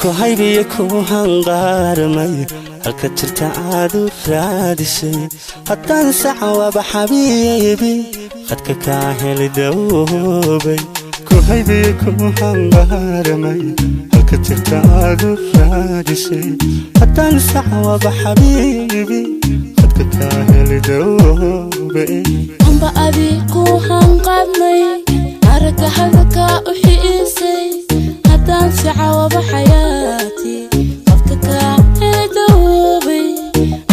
Ku haybiyo ku hanqaarmay, halka jirta aad u raadisay. Haddaan sacawaba xabiibi, khadka kaa heli dawoobay. Ku haybiyo ku hanqaarmay, halka jirta aad u raadisay. Haddaan sacawaba xabiibi, khadka kaa heli dawoobay. Amba adi ku hanqaadnay, aragga hadalka u xiisay. Haddaan sacawaba xayaati, qofka kaa heli dawoobay.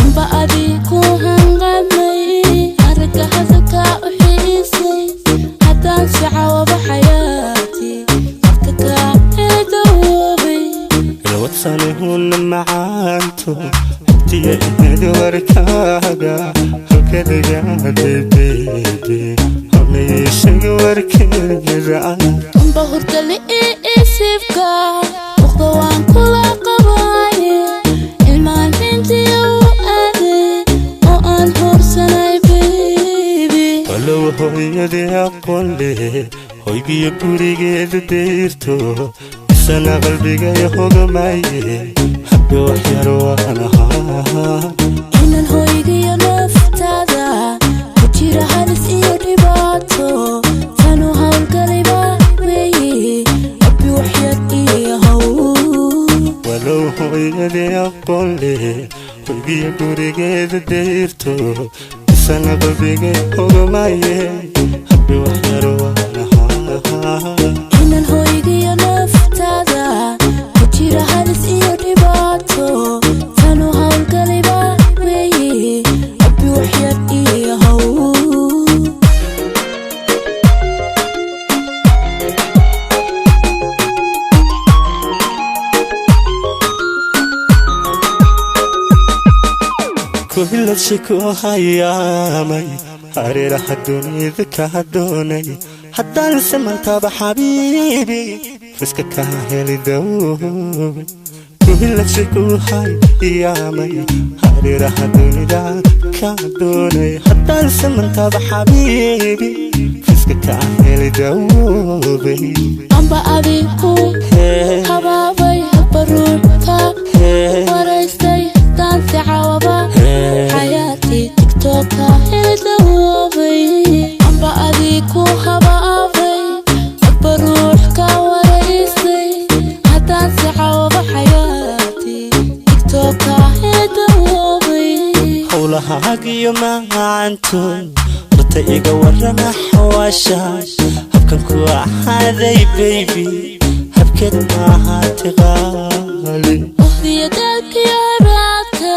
Amba adi ku hanqaadnay, aragga hadalka u xiisay. Haddaan sacawaba xayaati, qofka kaa heli dawoobay. Ilwadsanihuna macaanto, xogtiya ihedi warkaaga. Halkadigaadhay baby, hanayeeshaga warkeeda. Amba hurdali isiibka muqda, waan kula qabaaye. Ilmaan hindiya u aaday oo aan hoorsanay baby. Walow hooyadii aqoon leh, hoygiyo gurigeeda deyrto, isana qalbigay hogamaye, habbi waxyar waan ahaa. Inaan hoygiyo naftaada ku jira halis iyo dhibaato, tanu howlgaliba weeye. Abbi waxyar iyo haw. Walow hooyadii aqoon leh, hoygiyo gurigeeda deyrto, isana qalbigay hogamaye, habbi waxyar waan ahaa. Inaan hoygiyo naftaada ku jira halis iyo dhibaato, tanu howlgaliba weeye. Abbi waxyar iyo haw. Kuhiladshi ku hayaamay, hareeraha dunida kaa doonay. Haddaan samantaba xabiibi, fiska kaa heli dawoobay. Kuhiladshi ku hayaamay, hareeraha dunida kaa doonay. Haddaan samantaba xabiibi, fiska kaa heli dawoobay. Amba adi ku habaabay, habba ruux ka waraystay. Haddaan sacawaba xayaati, TikTok-ka heli dawoobay. Amba adi ku habaabay, habba ruux ka waraystay. Haddaan sacawaba xayaati, TikTok-ka heli dawoobay. Howlahaagiyo macaanto, horta iga warrama xawaasha. Habkan ku ahaaday baby, habkeed maahaati qaali. Ohdiya daalkiyo haraadka,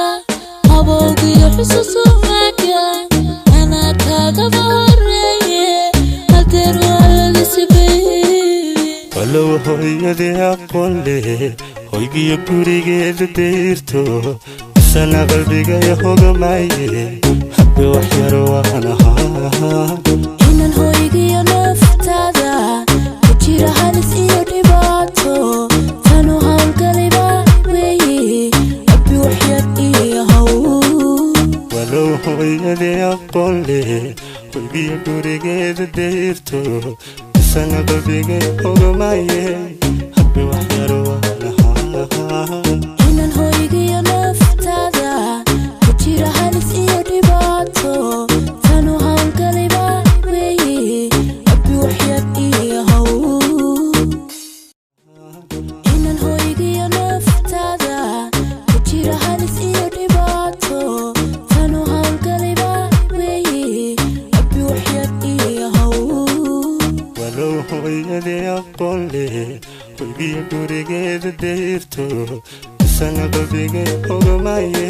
qabowgiyo xusuusumaga, anaa kaagaba horeeye. Hadeer waa lalisi baby. Walow hooyadii aqoon leh, hoygiyo gurigeeda deyrto, isana qalbigay hogamaye, habbi waxyar waan ahaa. Inaan hoygiyo naftaada ku jira halis iyo dhibaato, tanu howlgaliba weeye. Abbi waxyar iyo haw. Walow hooyadii aqoon leh, hoygiyo gurigeeda deyrto, isana qalbigay hogamaye, habbi waxyar waan ahaa. Inaan hoygiyo naftaada ku jira halis iyo dhibaato, tanu howlgaliba weeye. Abbi waxyar iyo haw. Inaan hoygiyo naftaada ku jira halis iyo dhibaato, tanu howlgaliba weeye. Abbi waxyar iyo haw. Walow hooyadii aqoon leh, hoygiyo gurigeeda deyrto, isana qalbigay hogamaye.